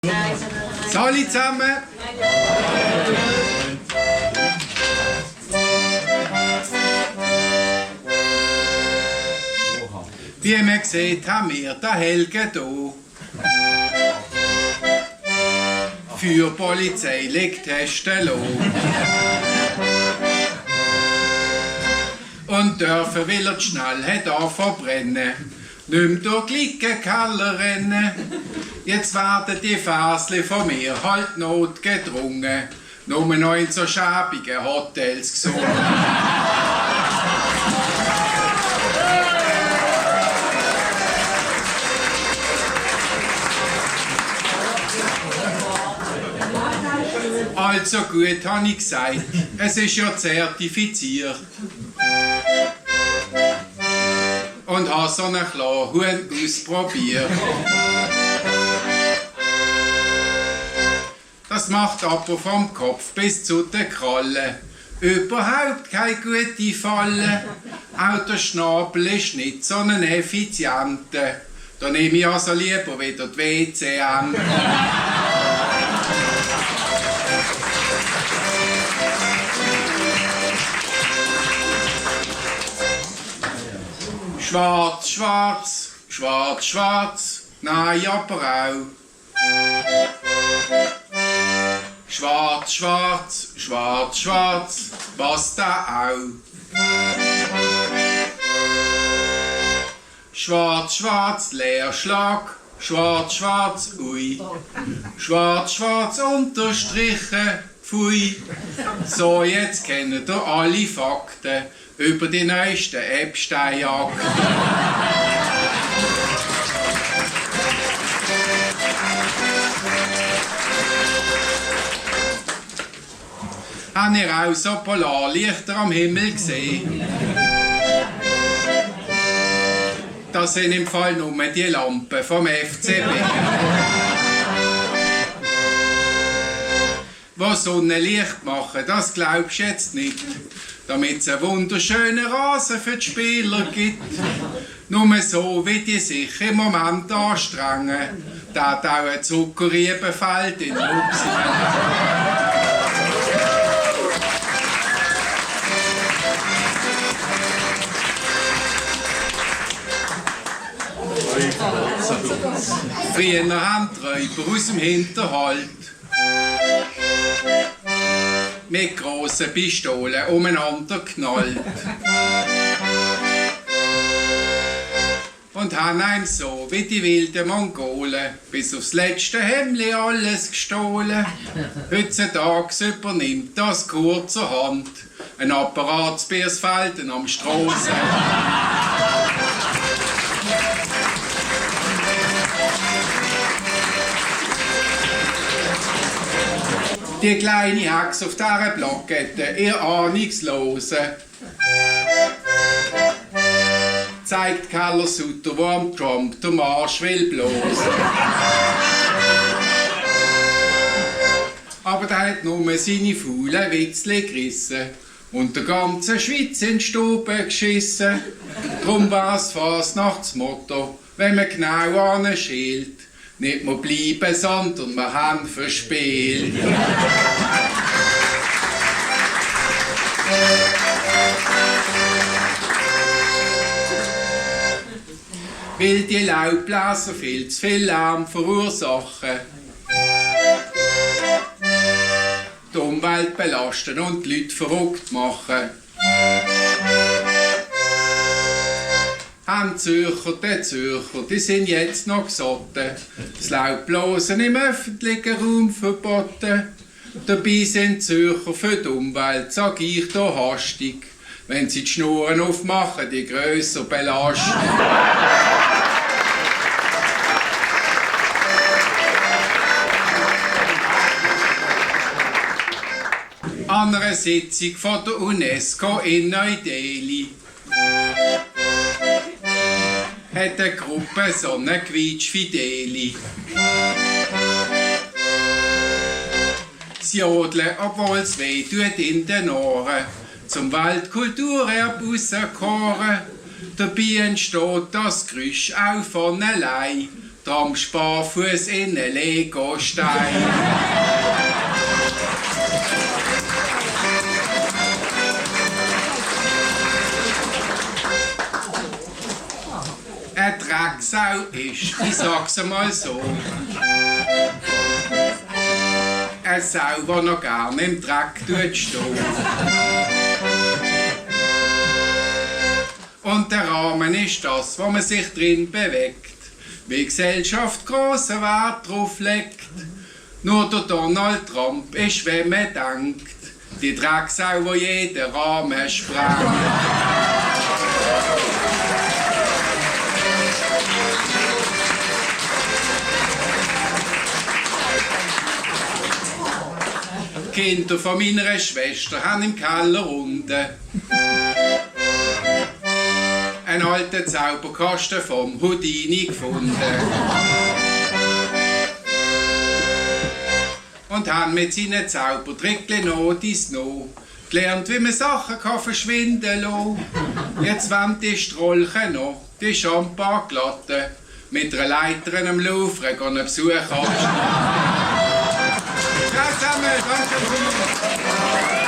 Alle zusammen! Wie man sieht, haben wir den Helge hier. Für Polizei legt Testen los. Und dürfen will er schnell verbrennen. Nicht mehr durch Glickenkeller rennen. Jetzt werden die Versli von mir halt notgedrungen. Nur noch in so schäbigen Hotels gesungen. Also gut, habe ich gesagt, es ist ja zertifiziert. Und habe so einen Klarhuhn ausprobiert. Das macht aber vom Kopf bis zu den Krallen überhaupt keine gute Falle. Auch der Schnabel ist nicht so ein effizienter. Da nehme ich also lieber wieder die WCM. Schwarz, schwarz, schwarz, schwarz, nein, aber auch. Schwarz, schwarz, schwarz, schwarz, was da auch. Schwarz, schwarz, Leerschlag, schwarz, schwarz, ui. Schwarz, schwarz, unterstrichen, pfui. So, jetzt kennt ihr alle Fakten über die neuesten Epstein-Akten. Habt ihr auch so Polarlichter am Himmel gesehen? Das sind im Fall nur die Lampen vom FCB. Was Sonnenlicht machen, das glaubst du jetzt nicht. Damit es einen wunderschönen Rasen für die Spieler gibt. Nur so, wie die sich im Moment anstrengen, da hat auch ein Zuckerriebenfeld in Lupsingen. Früher haben die Räuber aus dem Hinterhalt mit grossen Pistolen umeinander geknallt. Und haben einem so wie die wilden Mongolen bis aufs letzte Hemdli alles gestohlen. Heutzutage übernimmt das kurzerhand ein Apparat zu Biersfelden am Strassen. Die kleine Hex auf dieser Plakette, ihr Ahnungslose, zeigt Keller Sutter, wo am Trump der Marsch will bloßen. Aber der hat nur seine faulen Witzli gerissen und der ganze Schweiz in die Stube geschissen. Drum war's Fasnachtsmotto, wenn man genau anschielt. Nicht mehr bleiben, sondern wir haben verspielt. Weil die Laubbläser viel zu viel Lärm verursachen, die Umwelt belasten und die Leute verrückt machen. Die Zürcher, die sind jetzt noch gesotten. Das Laubblasen im öffentlichen Raum verboten. Dabei sind die Zürcher für die Umwelt, sag ich da hastig, wenn sie die Schnurren aufmachen, die grösser belasten. An einer Sitzung von der UNESCO in Neu-Delhi hat eine Gruppe so einen Quietsch-Fideli. Sie jodeln, obwohl es weh tut in den Ohren, zum Weltkulturerbe rausgekoren. Dabei entsteht das Geräusch auch von allein. drum Sparfuß in einen Legostein. Eine Drecksau ist, ich sag's einmal so, eine Sau, die noch gern im Dreck stehen. Und der Rahmen ist das, wo man sich drin bewegt, wie die Gesellschaft grossen Wert drauf legt. Nur der Donald Trump ist, wenn man denkt, die Drecksau, die jeden Rahmen sprengt. Die Kinder von meiner Schwester haben im Keller unten einen alten Zauberkasten vom Houdini gefunden. Und haben mit seinen Zaubertrickchen noch dies noch gelernt, wie man Sachen verschwinden lassen. Jetzt wollen die Strolchen noch die Champagnerglatte mit einer Leiter am Louvre einen Besuch abschneiden. Ciao zusammen, danke.